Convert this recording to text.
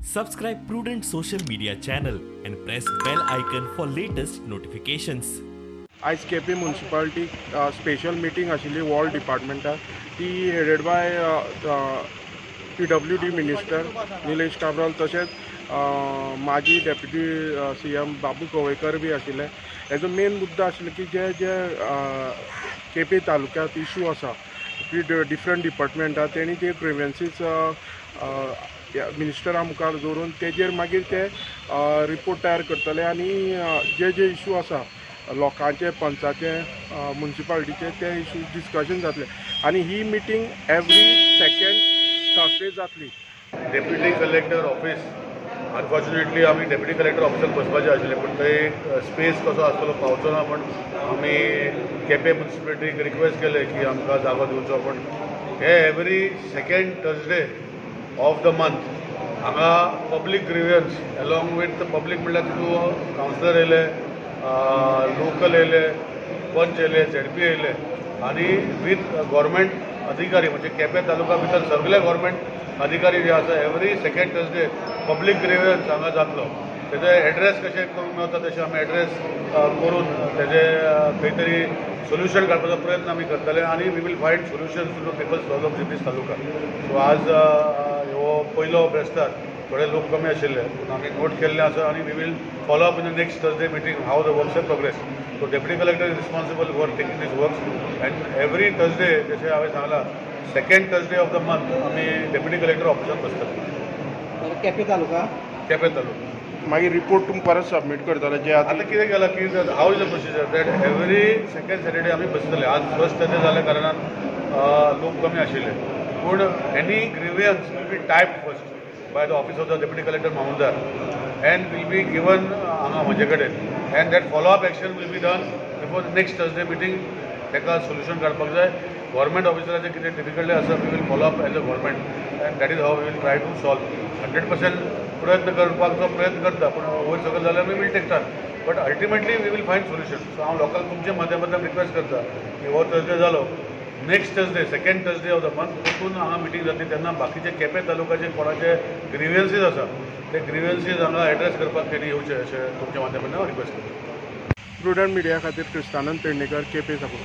Subscribe Prudent social media channel and press bell icon for latest notifications. आयज Quepem municipality special meeting आशिल्ली wall डिपार्टमेंटाक, ती headed by PWD minister Nilesh Cabral, तशेंच माजी deputy CM Babu Govekar बी आशिल्ले. हेजो main मुद्दो आशिल्लो की जे जे केपे तालुक्यांत इशू आसा डिफरंट डिपार्टमेंटां तेणी ते ग्रिव्हन्सीस मिनिस्टरा मुखार दवरून तेजेर मागीर ते रिपोर्ट तयार करतले आनी जे जे इशू आसा लोकांचे, पंचाचे, म्युनिसिपालिटीचे ते इशू डिस्कशन जातले आनी ही मिटींग एवरी सेकेंड थर्सडे जातली. डेप्युटी कलेक्टर ऑफिस, अनफॉर्च्युनेटली आमी डेप्युटी कलेक्टर ऑफिसाक बसपाचें आशिल्लें, पूण थंय स्पेस कसो आसतलो पावचो ना म्हण आमी केपें म्युनिसिपालिटीक रिक्वेस्ट केलें की आमकां जागो दिवचो. पूण हे every second Thursday of the month हांगा public grievance along with public म्हणल्यार तितून कावन्सिलर येयले, लोकल येयले, पंच येयले, झेडपी येयले आनी वीथ गव्हर्मेंट अधिकारी, म्हणजे केपें तालुका भितर सगळे गव्हर्मेंट अधिकारी जे आसा every second Thursday public grievance हांगा जातलो. तेजे एड्रेस कशें करूंक मेळटा तशें आमी एड्रेस करून तेजे खंय तरी सोल्युशन काडपाचो प्रयत्न आमी करतले आनी we will find solution to the people's problems in this taluka. So आज हो पयलो ब्रेस्तार थोडे लोक कमी आशिल्ले पूण आमी नोट केल्ले आसा आनी we will follow up in the next Thursday meeting how the works are progress. So deputy collector is responsible for taking this works and every Thursday, जशें हांवें सांगलां, second Thursday of the month आमी deputy collector ऑफिसांत बसतले. केपें तालुका, केपें तालुका. मागीर report तुमी परत submit करतले जे आतां कितें केलां की how is the procedure that every second Saturday आमी बसतले. आज फर्स्ट थर्सडे जाल्या कारणान लोक कमी आशिल्ले, पूण any grievance will be type first by the office of the deputy collector Mamlatdar and will be given हांगा म्हजे कडेन and that follow up action will be done before next Thursday meeting. ताका सोल्युशन काडपाक जाय. Government ऑफिसराचें कितें difficulty आसा we will follow up as a government and that is how we will try to solve. 100% प्रयत्न करपाचो प्रयत्न करता, पूण वयर सकयल जाल्यार we will take time, but ultimately we will find solution. So हांव लोकांक तुमच्या माध्यमांतल्यान रिक्वेस्ट करता की हो थर्सडे जालो, next Thursday, second Thursday of the month परतून हांगा मिटींग जातली तेन्ना बाकीचे केपें तालुकाचे कोणाचे ग्रिव्हन्सीज आसा ते ग्रिव्हन्सीज हांगा एड्रेस करपाक तेणी येवचे अशें तुमच्या माध्यमांतल्यान हांव रिक्वेस्ट करता. प्रुडंट मिडिया खातीर क्रिस्तानंद पेडणेकर, केपें साकून.